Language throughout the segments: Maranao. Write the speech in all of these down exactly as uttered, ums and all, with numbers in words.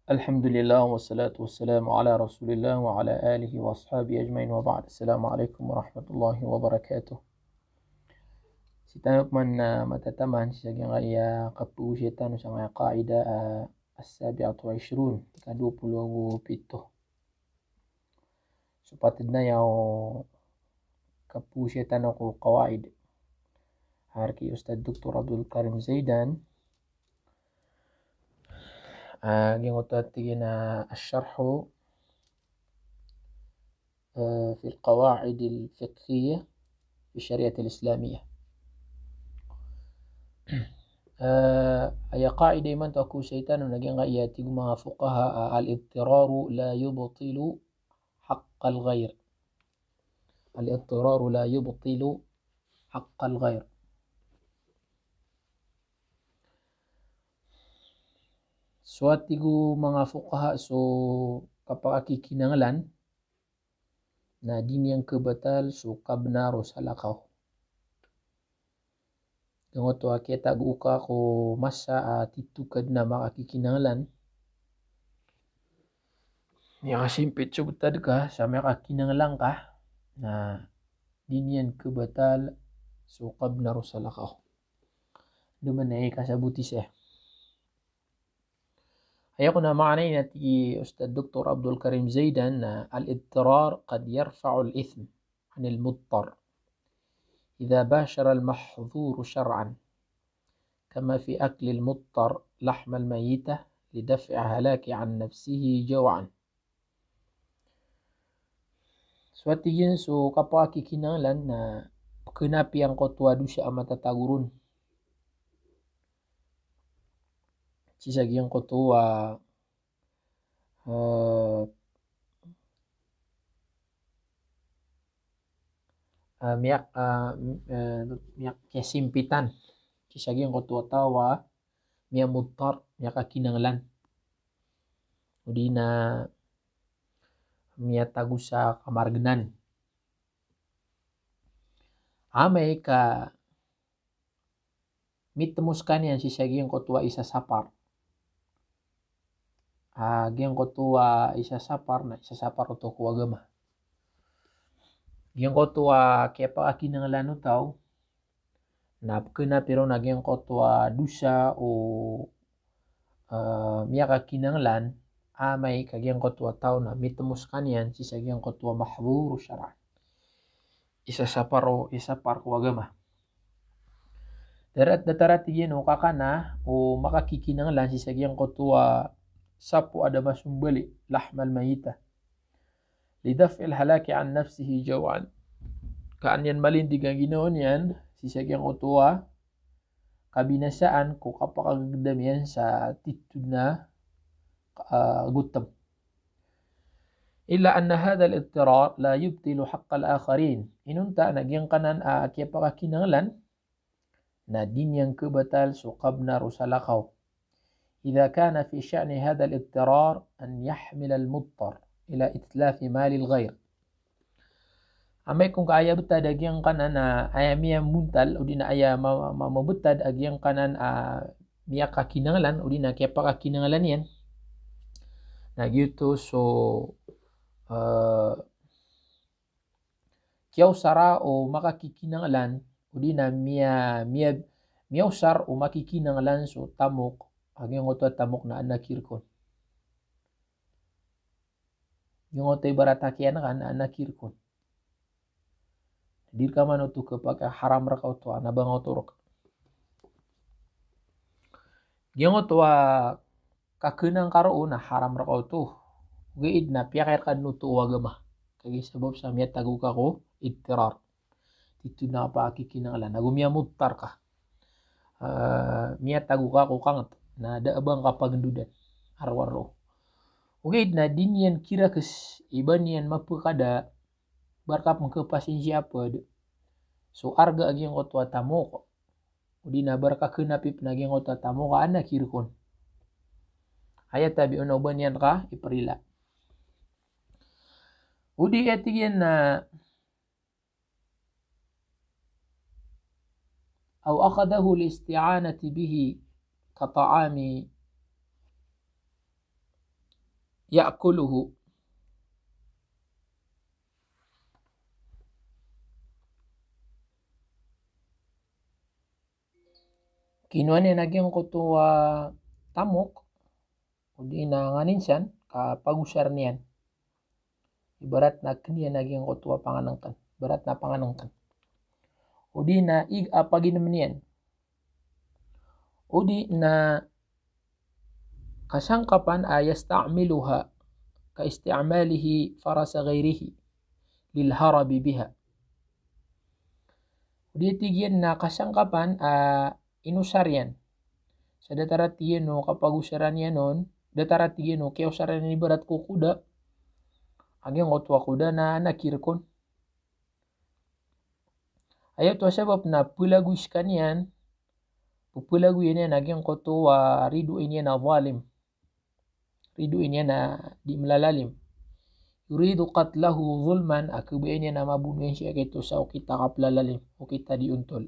Alhamdulillah, wassalatu wassalamu ala Rasulillah wa ala alihi wa ashabihi ajma'in, wa ba'd. Assalamu alaikum warahmatullahi wabarakatuh. Sii tano pman na matataman sii sa giyangkaya kapagosay tano sangkaya qaida, ah, as-sabi'atu wa ishrun, ika dowa polo ago pito. So patid na aya o kapagosay tano ko qawaid. Ari ki Ustadh Doktor Abdul Karim Zaidan. Ah, giyangkoto a tig iyan a ash-sharhu, ah, fil qawaid al-fiqhiyya fi shari'at al-Islamiyya. Ah, aya qaida imanto a kosay tano na giyangkaya tig o manga fuqaha, ah, al-idtiraru la yubtilu haqqal ghayr. Al-idtiraru la yubtilu haqqal ghayr. So a tig o manga fuqaha, so kapakakikinanglan na di niyan kabatal so kabnar o salakaw. Giyangkoto a kiyatago ka ko masa a titho ka dn a makakikinanglan. Miyakasimpit so btad ka sa miyakakinanglan ka, na di niyan kabatal so kabnar o salakaw. Doman i kasaboti saya. Aya kon a maana iyan a tig i Ustadh Doktor Abdul Karim Zaidan na al-idtirar qad yarfa'ul ithm anil mudtar idha bashara al-mahdhur shar'an, kama fi aklil mudtar lahmal mayyitah li daf'i halaki an nafsihi jaw'an. So a tig iyan so kapakakikinanglan na pkhanap iyan angkoto a dosa a matatago ron. Sii sa giyangkoto a, eh, ah, miyak, ah, m-, eh, miyakiyasimpitan sii sa giyangkoto a taw a miyamudtar, miyakakinanglan, odi na miyatago sa kamargnan. Amay ka mitmo skaniyan sii sa giyangkoto a isasapar. Ah, giyangkoto a isasapar na isasapar oto ko agama. Giyangkoto a kiyapakakinanglan o taw na pkhanap iron a giyangkoto a dosa o, eh, miyakakinanglan, amay ka giyangkoto a taw na mitmo skaniyan sii sa giyangkoto a mahdhur shar'an. Isasapar o, isasapar ko agama. Datar a tig iyan o kakana o makakikinanglan sii sa giyangkoto a sapo a da masombali, lahmal mayyitah, li daf'il halaki an nafsihi jaw'an. Ka an iyan malindig a ginawa niyan sii sa giyangkoto a kabinasaan ko kapakagdam iyan sa titho na, ah, gotom. Illa anna hadhal idtirar la yubtilu haqqal akharin. Inonta na giyangkanan a kiyapakakinanglan na di niyan kabatal so kabnar o salakaw. Idha kana fi sha'ni hadhal idtirar an yahmilal mudtar ila itlafi malil ghayr. Amay kon ka aya btad a giyangkanan a aya miyamontal, odi na aya ma-, ma-, mabtad a giyangkanan a miyakakinanglan, odi na kiyapakakinanglan iyan. Na giyoto so, eh, kiyaosara o makakikinanglan, odi na miya-, miya-, miyaosar o makikinanglan so tamok, a giyangkoto a tamok na adn a kirk on. Giyangkoto ibarat a kiyan ka na adn a kirk on. Di rka man oto kapakaharam rka oto, ana ba nga oto rka. Giyangkoto a kakhanan ka roo na haram rka oto. Ogaid na piyakay rka dn oto o agama. Kagiya sabap sa miyatago ka ko idtirar. Titho na kapakikinanglan. Ago miyamudtar ka. Ah, miyatago ka ko kangt. Na da a ba ngka pagndodan. Arowar roo. Ogaid na di niyan kirakes, i ba niyan mapkada, ba rka pn kapasinsiya pd so arga a giyangkoto a tamok. Odi na ba rka khanap i pn a giyangkoto a tamok a adn a kirk on. Aya tabi on o ba niyan rka iprila. Odi aya tig iyan na, aw akhadhahu li isti'anati bihi ka ta'ami, يأكله. Kinowa niyan a giyangkoto a tamok, odi na nganin san, ka pagosaren iyan. Ibarat na keniyan a giyangkoto a pangenengken. Ibarat na pangenengken. Odi na ig a paginem iyan. Odi na kasangkapan a يستعملها كاستعماله فرس غيره للهرب بها. Odi tig iyan na kasangkapan a inosar iyan. Sa datar a tig iyan o kapagosaren iyan on, datar a tig iyan o kiyaosaren iyan ibarat ko koda. A giyangkoto a koda na, na kirek on. Aya oto a sabap na pelagoy sekaniyan, pelagoy iyan a giyangkoto a ridoay niyan a zalim. Ridoay niyan a di melalalim. يريد قتله ظلما, a kabaya niyan a mabono iyan sii a giyoto sa okit a kapelalalim, okit a di ontol.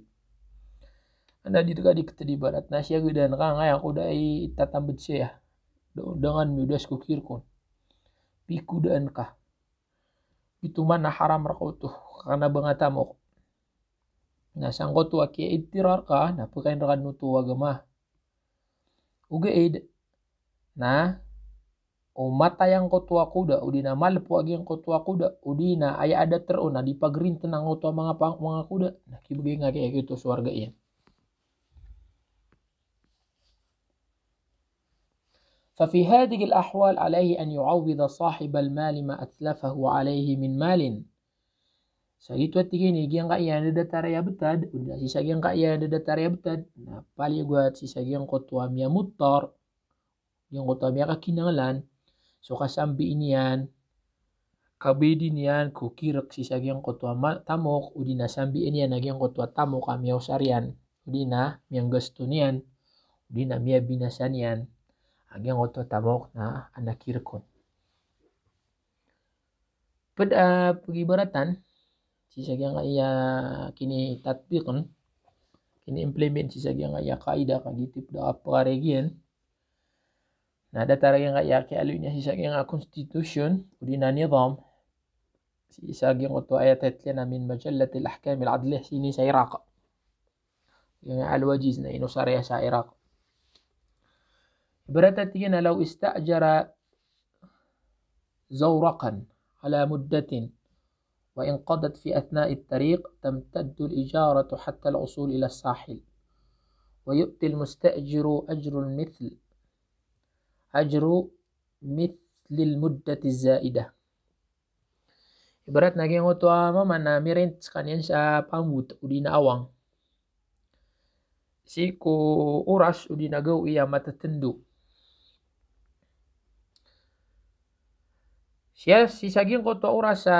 Anda di teka di ketedi barat, na sii a gedaan ka, ngaya ko da i tatambed saya. Da-, dengan miyodas ko kirek on. Pikodaan ka. Ito man a haram reka oto, ka kena ba nga tamok. Na sangkoto a kiyaidtirar ka, na pekain reka den oto o agama. Ogaid na o matay angkoto a koda, odi na malepo a giyangkoto a koda, odi na aya a datar on na di pagerinten angkoto a manga pa-, manga koda, na kibegay nga kiya giyoto so warga iyan. ففي هذه الأحوال عليه أن يعوض صاحب المال ما أتلفه عليه من مال. Sa giyoto a tig iyan i giyangkaya a datar a aya betad, odi na sii sa giyangkaya a datar a aya betad, na paliyogat sii sa giyangkoto a miyamottar, giyangkoto a miyakakinanglan so kasambi niyan, kabedi niyan ko kirek sii sa giyangkoto a ma-, tamok, odi na sambi niyan a giyangkoto a tamok a miyaosar iyan, odi na miyanggasto niyan, odi na miyabinasa niyan a giyangkoto a tamok na, a na kirek on. Ped a, ah, pegibaratan, sii sa giyangkaya kinitatbiken, kini-implement sii sa giyangkaya kaida, kagiya tip da a pekarigiyan. Na datar a giyangkaya kiyaaloy niyan sii sa giyangkaya constitution, odi na nizam, sii sa giyangkoto a aya title iyan a min majallatil ahkamil adliyah, sii sa Iraq. Giyangkaya Al-Wajiz na inosar iyan sa Iraq. Ibarat a tig iyan a لو استأجر زورقا على مدة وانقضت في أثناء الطريق تمتد الإجارة حتى الوصول إلى الساحل ويؤتى المستأجر أجر المثل، أجر مثل المدة الزائدة. Ibarat na giyangkoto a mama na mirent sekaniyan sa pambot odi na awang. Sii ko oras odi na gawii a matetendo. Sii sa, sii sa giyangkoto a oras a,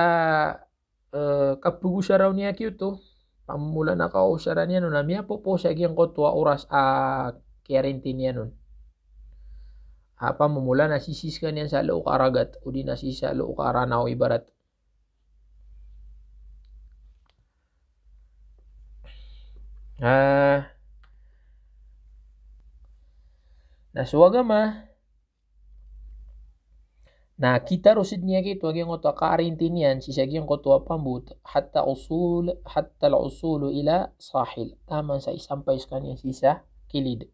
eh, kapegosara on iyan giyoto, pamomola na kaosara niyan on na miyapopo sa giyangkoto a oras a kiyarenti niyan on. A pamomola na sisii sekaniyan sa loo ka ragat, odi na sisii sa loo ka Ranaw ibarat. Ah. Na so agama, na kitarosid niyan giyoto a giyangkoto a kaarenti niyan sii sa giyangkoto a pambot, حتى وصول، حتى الوصول إلى ساحل. Taman sa isampay sekaniyan sii sa kilid.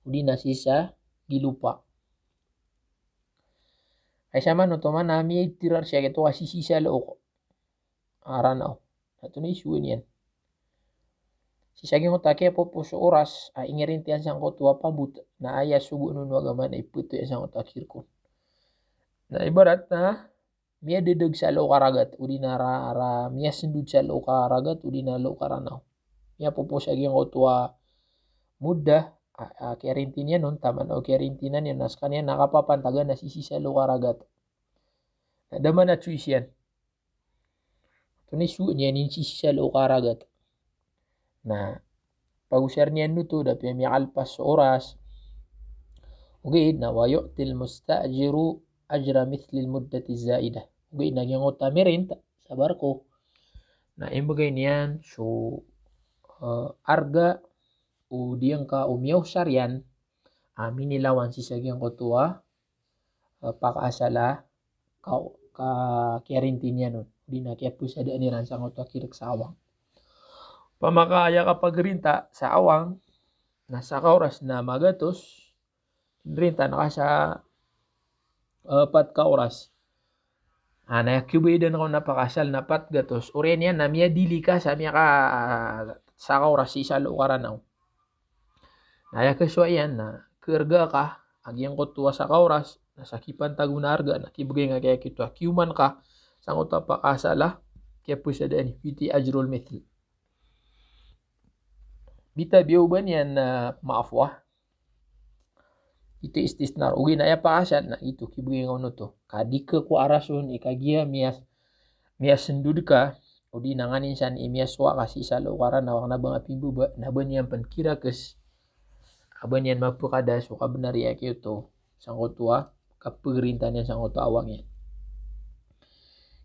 Odi na sii sa gilopa. Ay sa man oto man a miyaidtirar sii a giyoto a sisii sa loo ka Ranaw. Na tonaa i sowa niyan. Sii sa giyangkoto a kiyapopo so oras a ingerenti iyan sangkoto a pambot, na aya sogoan o agama na ipeto iyan sangkoto a kirek on. Na ibarat na miyadedeg sa loo ka ragat, odi na ra-, ra-, miyasendod sa loo ka ragat, odi na loo ka Ranaw. Miyapopo sa giyangkoto a muddah a, a kiyarenti niyan on, taman o kiyarenti niyan on, na sekaniyan na kapapantagan a sisii sa loo ka ragat. Na da man a choice iyan. Tonaa i sowa niyan i sisii sa loo ka ragat. Na pagosaren iyan oto da piya miyakalpas so oras. Ogaid na ويؤتى المستأجر أجر مثل المدة الزائدة. Ogaid na giyangkoto a mirent sa barko na imbegay niyan so, eh, arga o giyangka o miyaosar iyan a minilawan sii sa giyangkoto a, pakaasal a ka, ka, kiyarinti niyan on, odi na kiyapesadaan iran sangkoto a kirek sa awang. Opama ka aya kapagrinta sa awang na sa kaoras na magatos, inrintan ka sa, eh, pat ka oras. Ah, na aya kiyobayadan ka on a pakaasal na pat gatos. Oriyan iyan na miyadili ka sa miyaka, sa kaoras sii sa loo Karanaw. Na aya kasowa iyan na kerga ka a giyangkoto a sa kaoras, na sa kipantag on a arga na kibegay ngka kiyakito a kiyoman ka sangkoto a pakaasal a kiyapesadaan iyan, fiti ajrul mithl. Bitabiya o ba niyan na maaf wa. Ito istisna, ogaid na aya pakaasal na ito kibegay ngka on oto. Ka di ka ko arason i kagiya miyas, miyasendod ka, odi na nganin san i miyasowa ka sii sa loo Karanaw a kena ba nga pimbaba, na ba niyan pen kirakes a ba niyan mapekada so kabenar iyan kiyakito sangkoto a kapegrinta niyan sangkoto a awang iyan.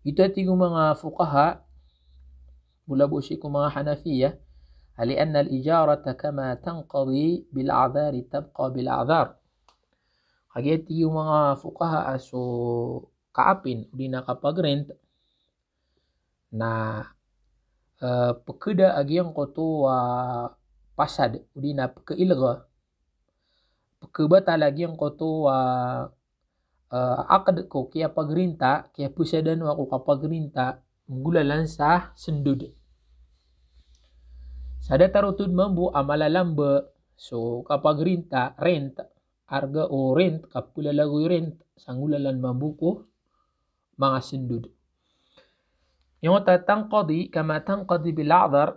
Ito a tig o manga fuqaha, mula bo sii ko manga Hanafiya, a li anna al-ijarata kama tanqadi bil a'dhari tabqa bil a'dhar. Kagiya tig o manga fuqaha a so kaapin, odi na kapagrent, na, eh, pekeda a giyangkoto a pasad, odi na pekeilga, pekebatal a giyangkoto a, eh, aked ko kiyapagrinta, kiyapesadaan o ako kapagrinta, nggolalan sa sendod. Sa datar oto mambo a malalamba so kapagrinta, rent, arga o rent, kapelalagoy rent, sa nggolalan mambo ko manga sendod. Giyangkoto a tanqadi kama tanqadi bil a'dhar,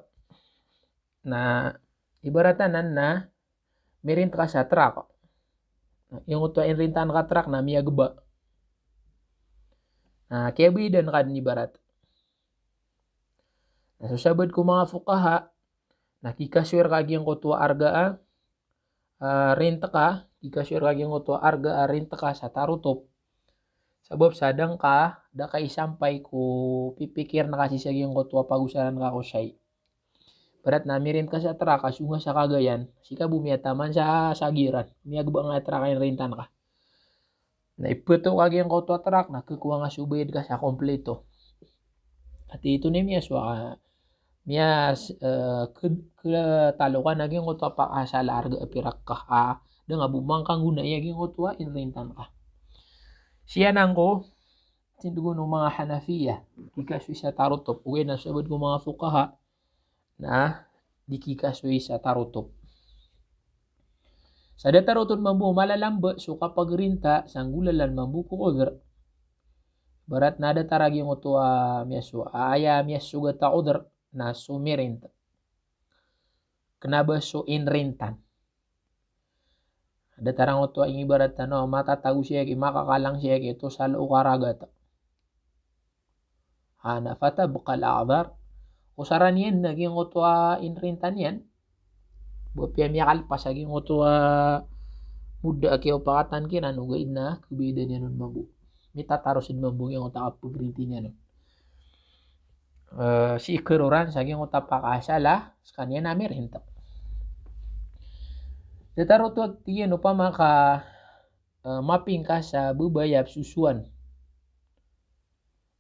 na ibarat anan na mirent ka sa trak. Na giyangkoto a inrintan ka trak na miyageba. Na kiyabayadan ka den ibarat. Na so sabaad ko manga fuqaha, na kikasoy reka giyangkoto a arga a, ah, rent ka, kikasoy reka giyangkoto a arga a rent ka sa tarotop. Sabap sa da ngka, da ka isampay ko pipikiren ka sii sa giyangkoto a pagosaran ka ko shay. Ibarat na mirent ka sa trak a songa sa Cagayan, sii ka bo miyataman sa Sagiran, miyageba nga trak a inrintan ka. Na ipeto ka giyangkoto a trak, na kekowa nga so bayad ka sa kompleto. Ati ito ni miyasowa ka, miyas, eh, ke, ketalokan a giyangkoto a pakaasal a arga a pirak ka, a da nga bo mangkanggonai a giyangkoto a inrintan ka. Siyanan ko, tindeg o manga Hanafiya, kikasoy sa tarotop, ogaid na so sabaad ko manga fuqaha, na di kikasoy sa tarotop. Sa datar oto mambo malalamba so kapagrinta sa nggolalan mambo ko udhr. Ibarat na datar a giyangkoto a miyaso, aya miyasogat a udhr na so mirent. Kena ba so inrintan. Datar angkoto a ingibarat tano a matatago sii aki, makakalang sii aki, ito sa loo karagat. Ha, na fatabqa al-a'dhar. Osaran iyan na giyangkoto a inrintan iyan. Ba piya miyakalpas a giyangkoto a mudda a kiyaopakatan kiran, ogaid na kebayadan iyan on mambo. Mitataros den mambo giyangkoto a kapagrinti niyan on. Eh, sii keroran sa giyangkoto a pakaasal a sekaniyan a mirent. Datar oto a tig iyan opama ka, eh, maping ka sa babay a pesosoan.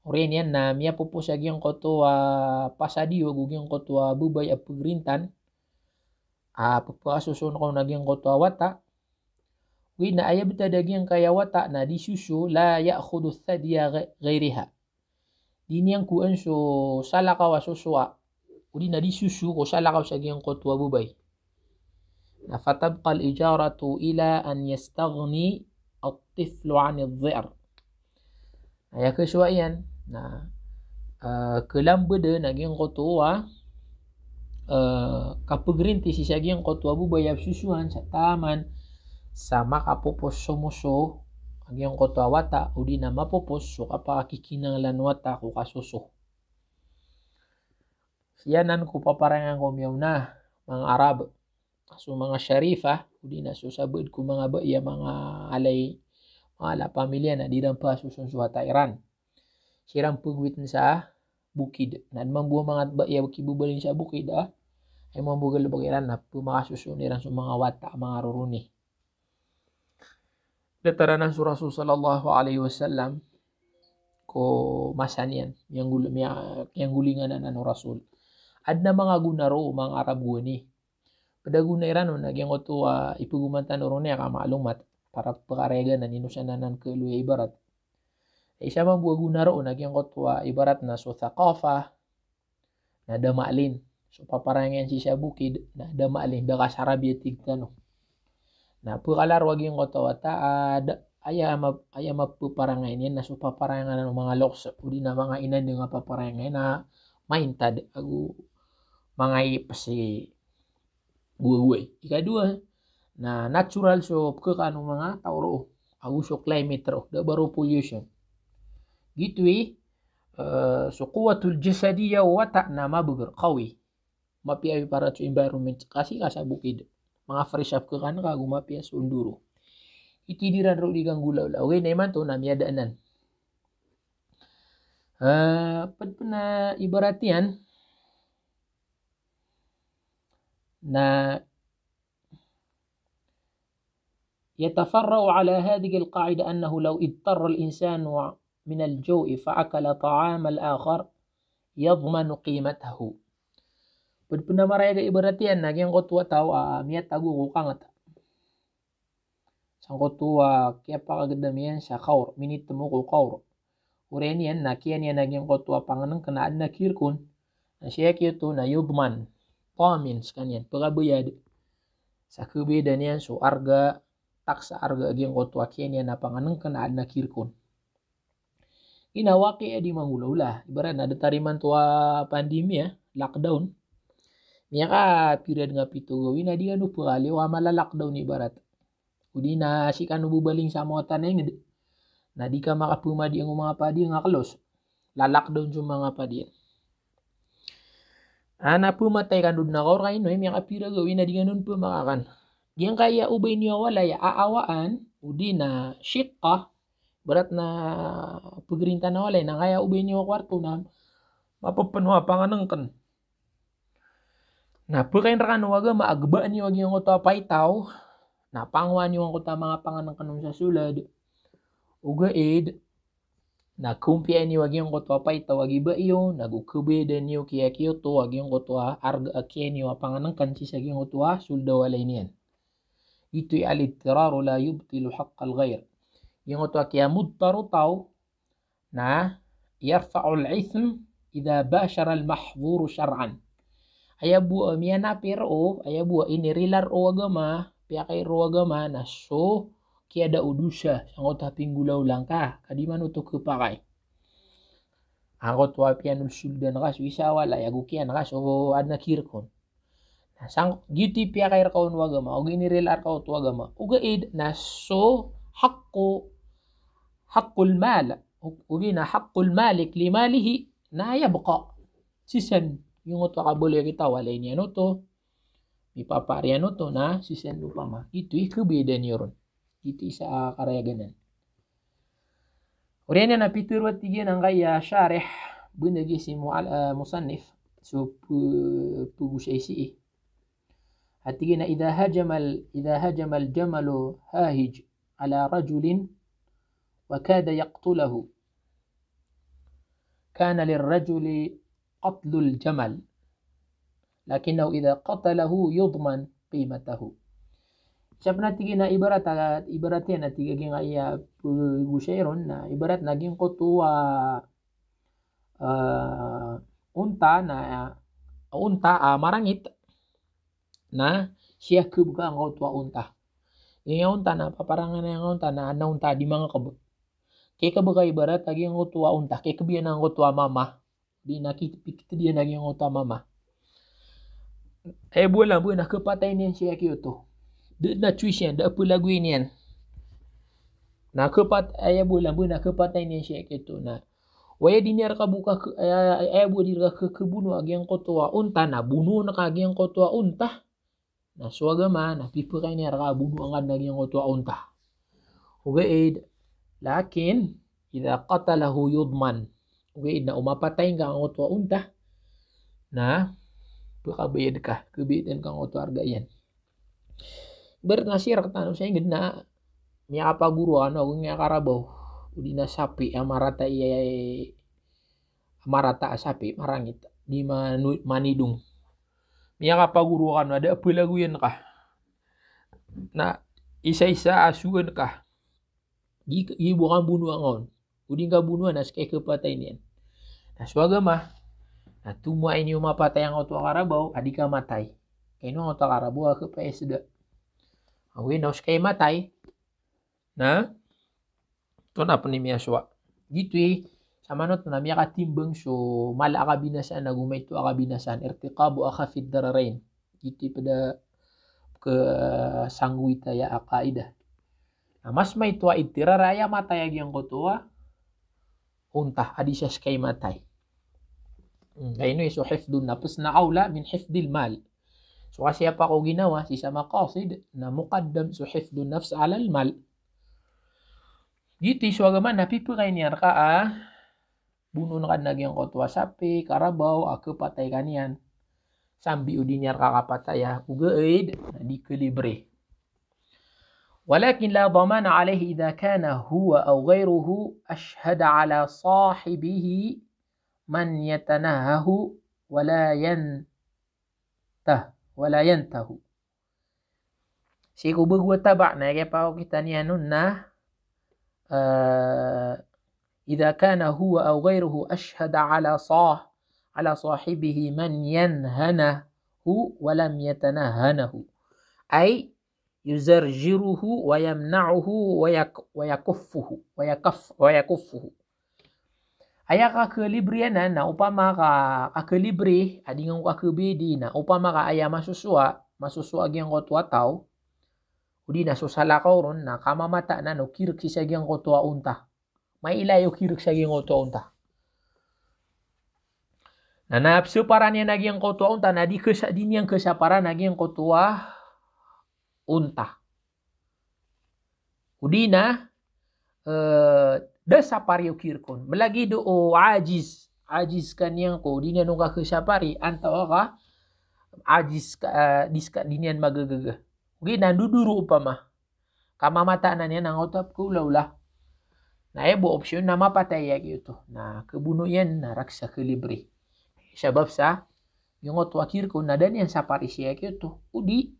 Oriyan iyan na miyapopos a giyangkoto a pasad iyo ago giyangkoto a babay a pegrintan a pepakasoson ka on a giyangkoto a wata. Ogaid na aya betad a giyangkaya wata na di soso, la ya'khudhu thadya gha-, ghayriha. Di niyan kowaan so salakaw a soso a, odi na di soso ko salakaw sa giyangkoto a babay. Na fatabqa al-ijaratu ila an yastaghni at-tiflu 'ani adh-dhi'r. Aya kesowa iyan na, eh, kelambeden a giyangkoto a, eh, kapegrinti sii sa giyangkoto a babay a pesosoan sa taman sa makapopos so moso a giyangkoto a wata, odi na mapopos so kapakakikinanglan o wata ko kasoso. Siyanan ko paparangan ko miyaona, manga Arab. So manga Sharifah, odi na so sabaad ko manga baya, manga alay, manga ala pamilya na di iran pasoson so wata iran. Siran pegowit sa bukid. Na mambo manga baya kibabalin sa bukid, ah. Ay mambo galebek iran na pemakasoson iran so manga wata, manga roroni. Datar anan so Rasul sallallahu alaihi wasallam ko masa niyan, miyanggol-, miya-, miyanggolingan anan o Rasul. Adn a manga gona roo o manga Arab gowani. Pd a gona iran on na giyangkoto a ipegoman tano ron iyan ka malumat para pkarayag anan, ino san anan kaloy a ibarat. Isa mambo a gona roo na giyangkoto a ibarat na so thaqafa, na da maalin. So paparangayan sii sa bokid, na da maalin, da kasarabi a tig tano. Na pkalaro a giyangkoto a wata a da, aya ma-, aya mapeparangayan iyan na so paparangayan o manga loks, odi na manga inandang a paparangayan na maintad, ago manga ips i gowagoway. Ikadowa, na natural so pkhakaan o manga taw roo, ago so climate roo, da ba roo pollution. Giyoto i, eh, so quwwatul jasadiyya o wata na mabagr, qawi. Mapiya i para so environment, ka sii ka sa bokid. Manga fresh a pkhakaan ka ago mapiya so ndoro. Ito i di ran roo di ganggolawla. Ogaid na imanto na miyada anan. Eh, pd pn a ibarat iyan, na يتفرع على هذه القاعدة أنه لو اضطر الإنسان من الجوع فأكل طعام الآخر يضمن قيمته. Pd pn a marayag a ibarat iyan na giyangkoto a taw a miyatago ko kangta. Sangkoto a kiyapakagdam iyan sa kawr, minitmo ko kawr. Oriyan iyan na kiyan iyan a giyangkoto a pangnngkn a adn a kirkon. Na sii a kiyoto na yudman. Damin skaniyan, pkabayad. Sa khabayadan iyan so arga, tax a arga a giyangkoto a kiyan iyan a pangnngkn a adn a kirkon. Ino a waki a di manggolawla. Ibarat na datar imanto a pandemya, lockdown. Miyakapira dn a pito gawii na di kano pkaliyo a mala-lockdown ibarat. Odi na sii kano bbaling sa mawatan a ingd. Na di ka makapmadi angko manga padi nga klos. La-lockdown so manga padi. Ana pmatay kano dn a kawr ka ino, miyakapira gawii na di kano pmakakan. Giyangkaya o ba niyo a walay a aawaan, odi na shiqqa, ibarat na pgrinta na walay, na kaya o ba niyo a kwarto na mapepeno a pangnngkn. Na pkain rkano o agama a gbaan iyo a giyangkoto a paitaw, na pangowaan iyo angkoto a manga pangnngkn on sa solad. Ogaid na kaompiyaan iyo a giyangkoto a paitaw a giba iyo, na go khabayadan iyo kiya kiyoto a giyangkoto a arga a kiyan iyo a pangnngkn sii sa giyangkoto a solad a walay niyan. Ito i al-idtiraru la yubtilu haqqal ghayr. Giyangkoto a kiyamudtar o taw na yarfa'ul ithm idha bashara al-mahdhuru shar'an. Aya bo a miyanapi roo, aya bo a inirila roo o agama, piyakay roo o agama, na so kiyada o dosa sangkoto a pinggolawla ngka, ka di man oto khapakay. Angkoto a piyanosoldan ka so isa a walay ago kiyan ka so adn a kirkon. Na sang-, giyoto i piyakay rka on o agama, ogaid na inirila rka oto o agama. Ogaid na so haqqu, haqqul mal, ogaid na haqqul malik li malihi, na yabqa. Sii san, giyangkoto a kabaloy a kitaw a walay niyan oto, mipapaar iyan oto, na sii san opama. Giyoto i khabayadan iyo ron. Giyoto i isa a karayagan anan. Oriyan iyan a pitharo a tig iyan angkaya sharih, bnar giya si mual-, eh, musannif, so p-, pagosay sii. A tig iyan a idha hajamal, idha hajamal jamalu hahij ala rajulin wa kada yaqtuluhu, kana lirrajuli qatlul jamal. Lakinnahu idha qatalahu yudman qimatahu. Isa pn a tig iyan a ibarat a, ibarat iyan a tig iyan a giyangkaya pagosay ron na ibarat na giyangkoto a, ah, onta na, onta a marangit na sii a khabka angkoto a onta. Giyangkaya onta na paparangayan angkoto a onta na, na onta a di mangakb. Kikb ka ibarat a giyangkoto a onta, kikb iyan angkoto a mama. Di na ki-, pikit iyan a giyangkoto a mama. Aya bo a lamba na khapatay niyan sii a kiyoto. Da, da choice iyan, da pelagoy niyan. Na khapat-, aya bo a lamba na khapatay niyan sii a kiyoto. Na o aya di niyan rka bo ka-, aya, aya bo a di rka khabono a giyangkoto a onta, na bonoon ka a giyangkoto a onta. Na so agama na pipakain iyan rka a bonoa ngka dn a giyangkoto a onta. Ogaid, lakin idha qatalahu yudman. Ogaid na o mapatay ngka angkoto a onta, na pkabayad ka, khabayadan ka angkoto a arga iyan. Ibarat na sii rktano sa ingd na Miyakapagoro kano ago ngka karabaw, odi na sapi a marata i, marata a sapi, marangit, di manu-, manidong. Miyakapagoro kano a da a pelagoyan ka. Na isa-isa a sogan ka. Di, di bo ka bonoa ngaon. Odi ngka bonoa na so kepatay niyan. Na so agama, na tomo a ino mapatay angkoto a karabaw a di kamatay. Ka ino angkoto a karabaw a kepayasda. Awi na so kaimatay. Na, to na pn i miyasowa. Giyoto i, samanot na miyakatimbang so mala a kabinasaan ago maito a kabinasaan. Irtikabu akhaffi dararain. Giyoto i pd a kesanggowita aya a kaidah. Na mas maito a idtirar a aya matay a giyangkoto a onta a di siya ska i matay. Hmm, ka ino i so hifdhun nafs na awla min hifdhil mal. So kasiyapa ko ginawa sii sa maqasid na muqaddam so hifdhun nafs alal mal. Giyoto i so agama na pipakain iyan rka a bonoon ka dn a giyangkoto a sapi, karabaw, a kepatay ka niyan. Sambi o di niyan rka kapataya, ogaid na di kalibre. Walakin la damana alayhi idha kana huwa aw ghayruhu ashhada ala sahibihi man yatanahahu wa la yantah-, wa la yantahu. Sii ko bago a taba na aya kiyapakokita niyan on na, eh, idha kana huwa aw ghayruhu ashhada ala sah-, ala sahibihi man yanhanahu wa lam yatanahanahu. Ay yuzarjiruhu wa yamna'uhu wa yak-, wa yakuffuhu, wa yakaf-, wa yakuffuhu. Aya kakalibre anan na opama ka, kakalibre a di ngka kakebedi na opama ka aya masosowa, masosowa a giyangkoto a taw, odi na so salakaw ron na kamamata anan o kirek sii sa giyangkoto a onta. Mailay o kirek sa giyangkoto a onta. Na, na psapara niyan a giyangkoto a onta, na di kesa-, di niyan kesaparan a giyangkoto a onta. Odi na, eh, da sapari o kirek on. Malagid o ajiz, ajiz ka niyan ko, di niyan on kakesapari, antawaa ka ajiz ka, eh, di ska, di niyan magagaga. Odi na ndodoro opama. Kamamata anan iyan angkoto a pekaolaola. Na aya bo opsyon na mapatay aya giyoto. Na kebono iyan na rakes a kalibre. Sabap sa giyangkoto a kirek on na da niyan sapari sii aya giyoto. Odi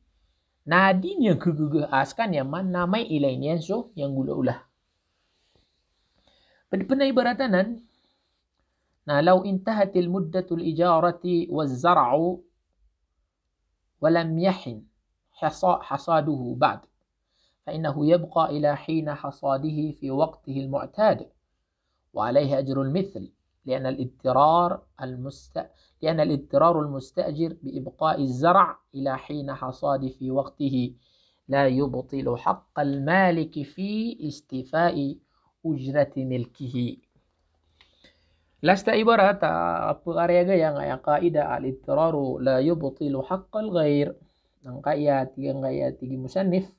na di niyan kegege a sekaniyan man na mailay niyan so iyanggolaola. Ped pen a ibarat anan na law intahatil muddatul ijarati waz zar'u wa lam yahin hasa-, hasaduhu ba'd, fa innahu yabqa ila hina hasadihi fi waqtihil mu'tad, wa alayhi ajrul mithl, li'anna al-idtirar al-musta-, li'anna al-idtirar al-musta'jir bi ibqa'i az-zar' ila hina hasadi fi waqtihi la yubtilu haqqal maliki fi istifa'i ujrati milkihi. Last a ibarat a pekariyaga iyan a aya kaidah, al-idraru la yubtilu haqqal ghair. Angkaya tig iyan, angkaya tig i musannif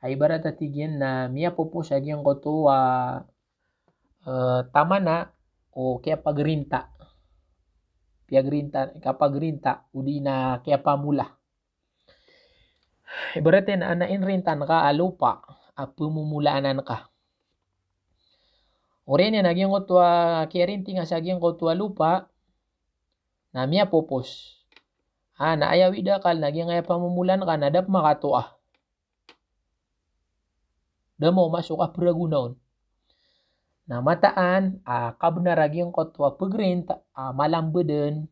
a ibarat a tig iyan na miyapopos a giyangkoto a, eh, tamana o kiyapagrinta. Piyagrinta, kapagrinta, odi na kiyapamola. Ibarat iyan a inrintan ka a lopa a pemomolaanan ka. Oriyan iyan a giyangkoto a kiyarintinga sa giyangkoto a lopa na miyapopos. A, na aya wida akal na giyangkaya pamomolaan ka na da pn makatoa. Da maoma so kaperagona on. Na mataan a kabenar a giyangkoto a pegrint a malambeden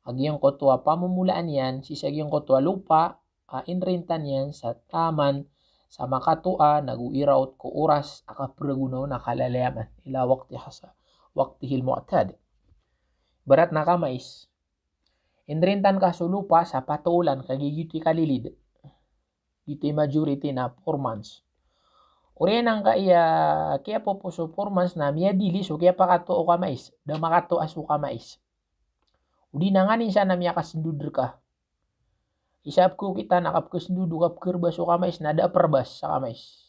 a giyangkoto a pamomolaan iyan sii sa giyangkoto a lopa a inrintan iyan sa taman sa makatoa nago iraot ko oras a kaperagona on a kalalayaman, ila waqti hasa-, waqtihil mu'tad. Ibarat na kamais. Inrintan ka so lopa sa pat a olan, kagiya giyoto i kalilid. Giyoto i majority na four months. Oriyan angkaya kiyapopos o four months na miyadili so kiyapakatoa o kamais. Da makatoa so kamais. Odi na nganin san na miyakasendod rka. Isa a pekokita na kapekasendod o kapekerbas o kamais na da a perbas sa kamais.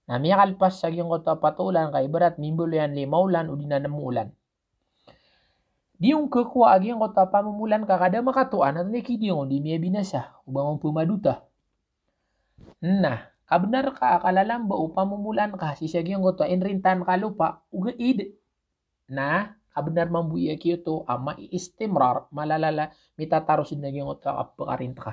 Na miyakalpas sa giyangkoto a pat a olan ka ibarat mimbaloy an lima a olan odi na nem a olan. Di on kekowa a giyangkoto a pamomolaan ka ka da makatoa na tonay ki di on di miyabinasa o ba ngka on pemadota. Na Kabenar ka a kalalamba o pamomolaan ka sii sa giyangkoto a inrintan ka lopa, ogaid na kabenar mambo i a giyoto a maistimrar, malalala, mitataros den a giyangkoto a kapekarinta ka.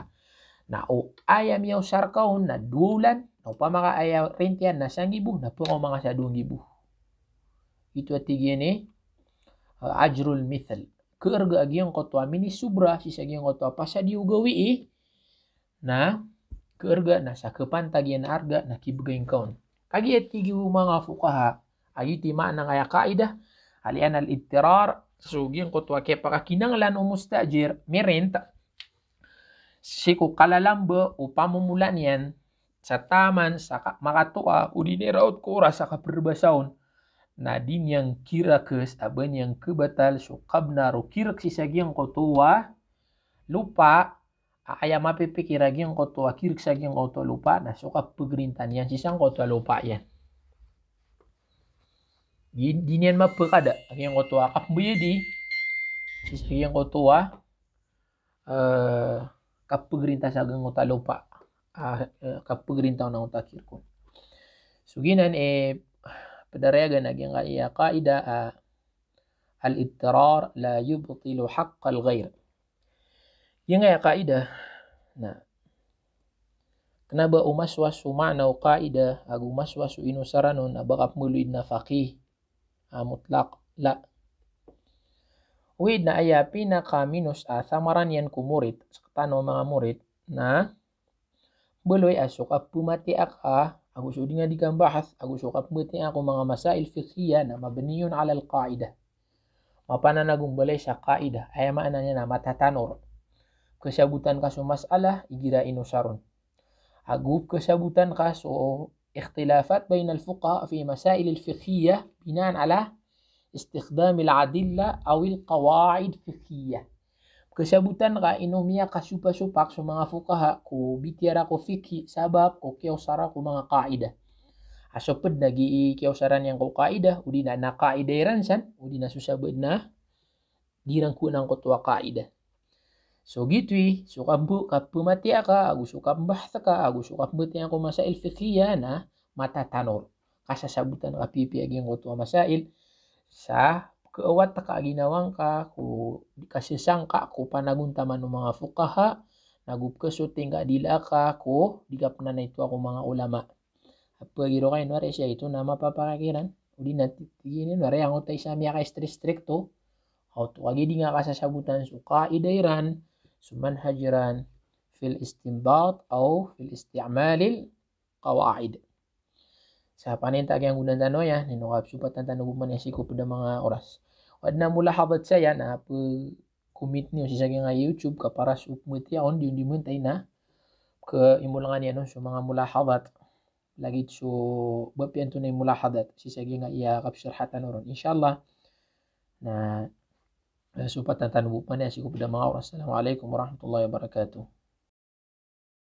Na o aya miyaosar ka on na dowa olan, na opama ka aya rintian na sanggibo, na pekaoma ka sa dowa nggibo. Ito a tig iyan i, eh, ajrul mithl. Keerga a giyangkoto a minisobra sii sa giyangkoto a pasad iyo gawii, na keerga na sa kepantag iyan a arga na kibegay ngka on. Kagiya tig o manga fuqaha, a giyoto i maana angkaya qaidah, a li'anna al-idtirar, so giyangkoto a kiyapakakinanglan o mustajir, mirent, sii ko kalalamba o pamomolaan iyan, sa taman, sa ka-, makatoka, odi na iraot ko oras a kaperbasa on, na di niyan kirakes, a ba niyan kebatal so kabenar o kirek sii sa giyangkoto a lopa, a aya mapipikir a giyangkoto a kirek sa giyangkoto a lopa, na so kapegerinta niyan sii sangkoto a lopa iyan. Di, di niyan mapekada a giyangkoto a kapembayadi sii sa giyangkoto a, eh, kapegerinta sa giyangkoto a lopa. Ah, eh, kapegerinta on angkoto a kirek on. So giyanan, eh, pedarayagan a giyangkaya qaidah, ah, al-idtirar la yubtilu haqqal ghair. Giyangkaya qaidah, na kena ba o maswas o maana o qaidah, ago maswas o inosaran on, a ba kapemaloy den a faqih a mutlaq, la. Ogaid na aya pinakaminos a thamaran iyan ko morid, sekatano a manga morid, na mbaloy a so kapematiya ka, ago so di nga di kambahas, ago so kapematiya ko manga masail fiqhiyah na mabniyun alal qaidah. Mapanan ago mbaloy sa qaidah, aya maana niyan na matatanor. Kesabotan ka so masalah, igira inosar on. Ago kesabotan ka so ikhtilafat bainal fuqaha fi masail al-fiqhiyah binaan ala istikhdamil adillah awil qawaid fiqhiyah. Kesabotan ka ino miyakasopasopak so manga fuqaha ko bitiyara ko fiqhi sabap ko kiyaosara ko manga qaidah. A so ped na gii kiyaosaran iyan ko qaidah, odi na, na qaidah iran san, odi na so sabaad na di iran ko angkoto a qaidah. So giyoto i, so kape-, kapematiya ka, ago so kapembahas ka, ago so kapematiya ko masail fiqhiyah na matatanor. Kasasabotan ka pipiya giyangkoto a masail, sa keawat ka a ginawa ngka ko di kasesangka ko panagontaman o manga fuqaha, nago pekesoting ka dila ka ko di kapenanaito ko manga ulama. Apagiro kay no ari siya ito na mapapakakiran. Odi na tig iyan no ari angkoto a isa miyaka-istrikto. Aw to kagi di nga kasasabotan so qaidah iran, so manhaj iran, fil istinbat aw fil isti'malil qawaid. Sa paninta kiyanggonan tano aya, nino kapsopatan tano bo man aya sii ko ped a manga oras. O aden a mulahadhat saya na pe-commit niyo sii sa giyangkaya YouTube ka para so pematiya on di on di mentay na ke-, imolangan iyan on so manga mulahadhat. Lagid so bab iyan oto na i mulahadhat sii sa giyangkaya kapsarhatan oron. Insha Allah. Na, eh, sopatan tano bo man aya sii ko ped a manga oras. Assalamu alaikum warahmatullahi wabarakatuh.